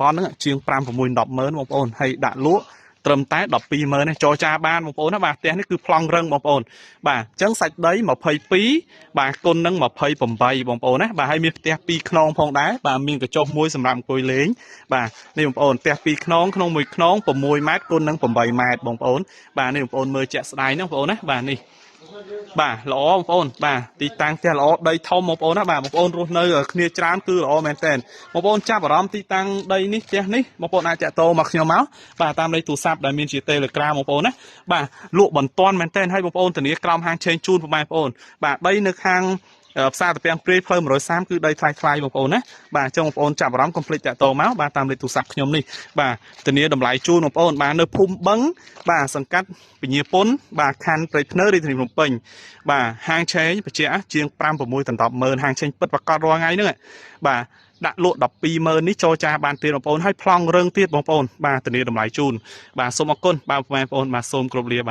ន់ហ្នឹងជាង5 6 10ម៉ឺនបងប្អូនហើយដាក់លក់ត្រឹមតែ120,000ទេចរចាបានបងប្អូនណាបាទផ្ទះនេះគឺប្លង់រឹងបងប្អូនបាទអញ្ចឹងសាច់ដី22បាទគុណនឹង28បងប្អូនណាបាទហើយមានផ្ទះ2ខ្នងផងដែរបាទមានកញ្ចុះមួយសម្រាប់អង្គុយលេងបាទនេះបងប្អូនផ្ទះ2ខ្នងក្នុងមួយខ្នង6ម៉ែត្រគុណនឹង8ម៉ែត្របងប្អូនបាទនេះបងប្អូនមើលជាក់ស្ដែងណាបងប្អូនណាបាទនេះបាទល្អបងប្អូនបាទទីតាំងផ្ទះល្អដីធំបងប្អូនណាបាទបងប្អូនរស់នៅគ្នាច្រើនគឺល្អមែនតើបងប្អូនចាប់អារម្មណ៍ទីតាំងដីនេះផ្ទះនេះបងប្អូនអាចតាក់ទងមកខ្ញុំមកបាទតាមលេខទូរស័ព្ទដែលមានជា Telegram បងប្អូនណាបាទលក់បន្ទាន់មែនតើឲ្យបងប្អូនធានាក្រោមហាងឆេងជូនបងប្អូនបាទដីនៅខាងផ្សារតាពាំងព្រាយផ្លូវ130គឺដីថ្លៃថ្លៃបងប្អូនណាបាទអញ្ចឹងបងប្អូនចាប់អារម្មណ៍កុំភ្លេចតាក់ទងមកបាទតាមលេខទូរស័ព្ទខ្ញុំនេះបាទធានាតម្លៃជូនបងប្អូនបាទនៅភូមិបឹងបាទសង្កាត់ពញាពុនបាទខណ្ឌព្រៃភ្នៅរាជធានីភ្នំពេញបាទហាងឆេងបច្ចៈជាង5 6ដល់10ម៉ឺនហាងឆេងពិតប្រាកដរាល់ថ្ងៃហ្នឹងបាទដាក់លក់120,000នេះចរចាបានទៀតបងប្អូនហើយប្លង់រឹងទៀតបងប្អូនបាទធានាតម្លៃជូនបាទសូមអរគុណបាទបងប្អូនបាទសូមគោរពលាបាទ។